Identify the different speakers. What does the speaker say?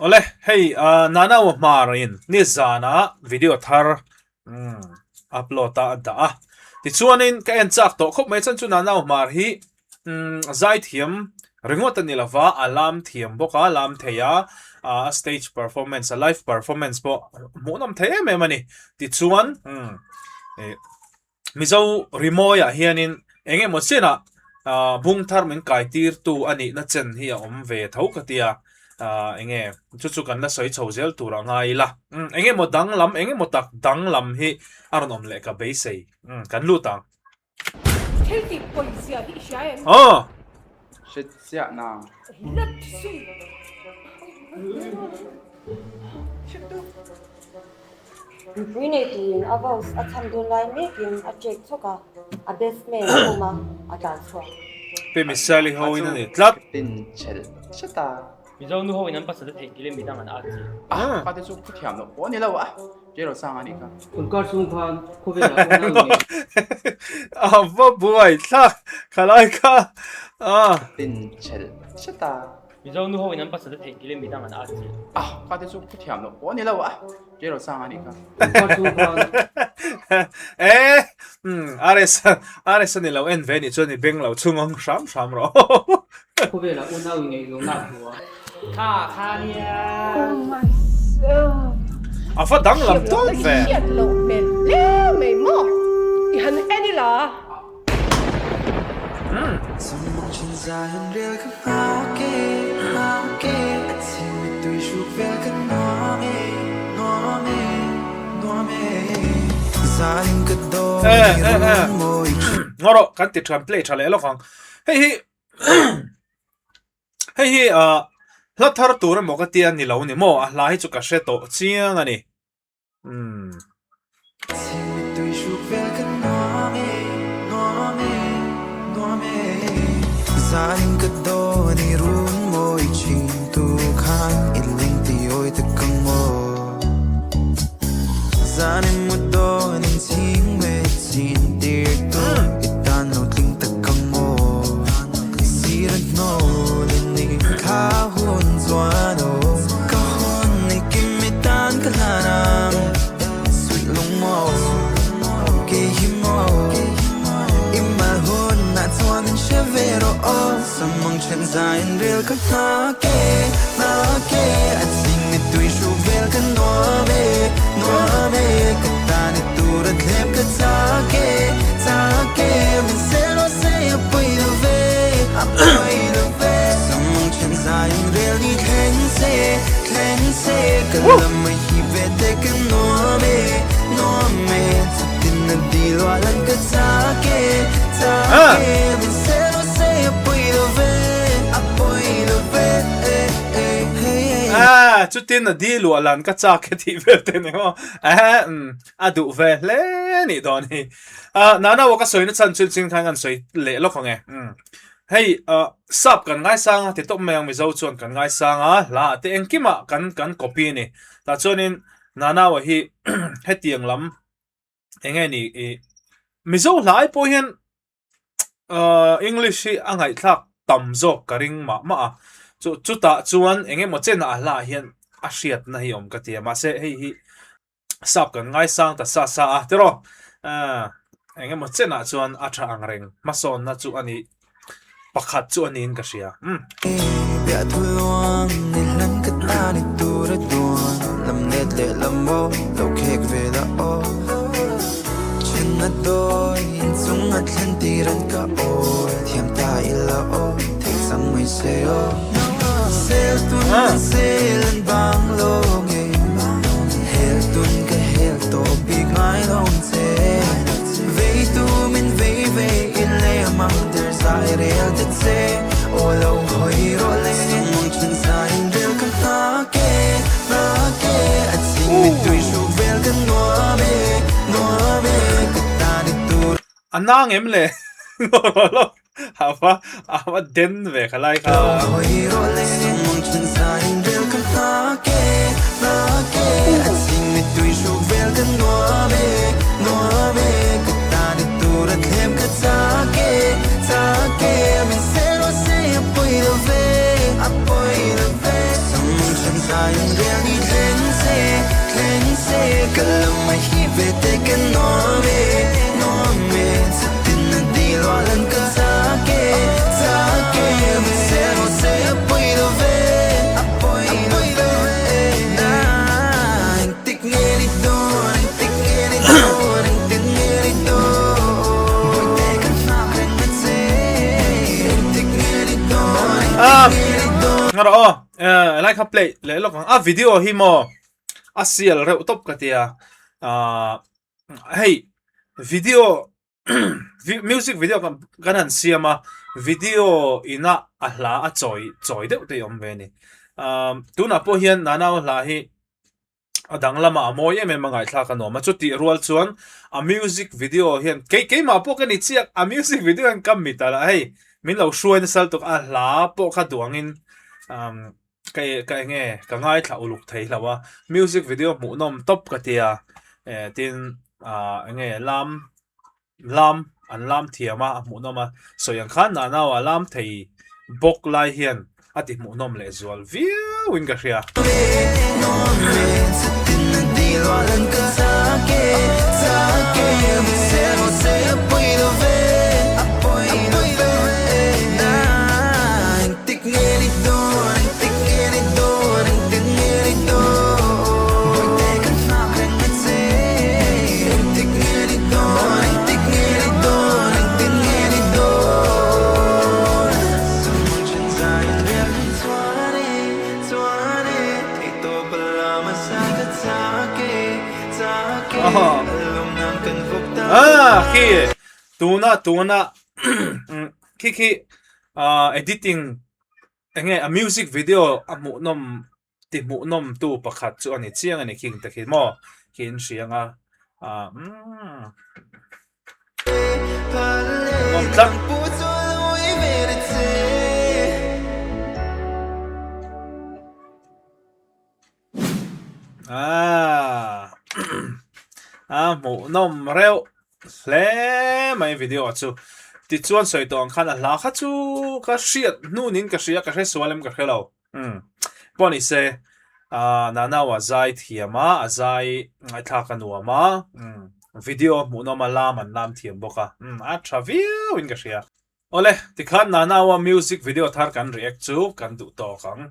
Speaker 1: Awle, hei Nanaua Hmar-in nizana video thar upload a a dah a. Tichuanin ka en chak tawh khawp mai chuan chu Nanaua Hmar hi zaithiam ringawt a ni lova, a lam thiam bawk a, lam thei a, a stage performance, a live performance pawh hmuhnawm thei em em a ni. Tichuan Mizo rimawiah hianin eng emaw chenah ah bung thar min kai tirtu a nihna chen hi a awm ve tho ka tia ah eng nge chu chu kan la sawi chho zel tur a ngai ila umm eng emaw danglam eng emaw tak danglam hi a rawn awm leh ka beisei umm kan lut ang.
Speaker 2: Thil tih pawizia hi i hria em?
Speaker 1: Aw.
Speaker 3: Hre chiah nang.
Speaker 2: Let see. Hre tu.
Speaker 4: Mipui nei turin a vows a chhan dawn lai mekin a check chhawk a, a best man a awm a, a tlan chhuak.
Speaker 1: Pi Michelle-i ho in a ni tlat.
Speaker 3: Tin chhelh hret a.
Speaker 5: Mizo nu ho in an pasal te theihnghilh in midang an at chi.
Speaker 3: A fate chu thu thiam loh pawh a ni lo a, Jero sang a nih kha.
Speaker 6: Kawngkar chhung khan khawvelah unau ngei.
Speaker 1: A va buai thlak khalai kha a.
Speaker 3: Tin chhelh hret a.
Speaker 5: Mizo nu ho in an pasal te theihnghilh in midang an at chi.
Speaker 3: A fate chu thu thiam loh pawh a ni lo a, Jero sang a nih kha.
Speaker 6: Kawngkar chhung khan.
Speaker 1: E RS RS a ni lo en ve nih chuan i beng lo chhungawng hram hram rawh.
Speaker 6: Khawvelah unau i ngaihzawnna a hmu a.
Speaker 5: Kha kha nia.
Speaker 1: A va danglam tawp ve.
Speaker 2: Hriat loh hmel hle mai maw i han en ila.
Speaker 1: Eh eh eh. Ngaw rawh kan ti than play tha leh lawk ang. Hei hi Hei hi ah hla thar tur emaw ka tia ni lo ni maw a hla hi chu ka hre tawh chiang a ni umm. Ah, chutin a di luah lan ka chak e tih vel te ni maw eh a duh ve hle nih dawn hi ah nana wa ka sawi na chhan chu ching khan kan sawi leh lawk ang e hei sap kan ngaisang a ti tawp mai ang mizo chuan kan ngaisang a hla te engkimah kan kan copy a ni tah chuanin nana wa hi hetiang lam eng nge ni ih mizo hla ai pawh hian ahh english hi a ngaihthlak tam zawk ka ring mah mah a chu chutah chuan eng emaw chenah a hla ah hian a hriatna hi a awm ka ti a mahse hei hi sap kan ngaisang ta sa sa a tiraw ahh eng emaw chenah chuan a tha ang reng hmasawnna chu a nih pakhat chu a niin ka hria umm. A nang em le a va a va den ve kha lai kha. rawh aw eh lai kha play leh lawk ang a video hi maw a sial reuh tawp ka tia ah hei video music video kan kan han siam a video ina a hla a chawi chawi deuh te hi awm ve a ni ah tunah pawh hian nanau hla hi a danglamah a mawi em em a ngaihthlak a nuam a chutih rual chuan a music video hian kei keimah pawh ka ni chiak a music video hian ka mit a hei min lo hruai nasa lutuk a hla pawh kha duangin umm ka ka enge ka ngaithla uluk thei hlo a music video hmuhnawm tawp ka tia eh tin ah enge lam Lam an lam thiam a, a hmuhnawm a, sawi ang khan Nanau a lam thei bawk lai hian a ti hmuhnawm leh zual viau in ka hria. Ah khi tuna tuna khi khi editing enge a music video a hmuhnawm ti hmuhnawm tu pakhat chu a ni chiang a ni khing te khi maw khi in hria anga ah umm hmuhnawm tlat. Ah a hmuhnawm reuh hle mai video chu tichuan sawi tawh ang khan a hla kha chu ka hriat hnunin ka hria ka hre sual em ka hre lo umm pawh ni se ah Nanau a zai thiam a a zai ngaihthlak a nuam a umm video hmuhnawm a lam an lam thiam bawk a umm a tha viau in ka hria. Awle tikhan Nanaua music video thar kan react chu kan duh tawk ang.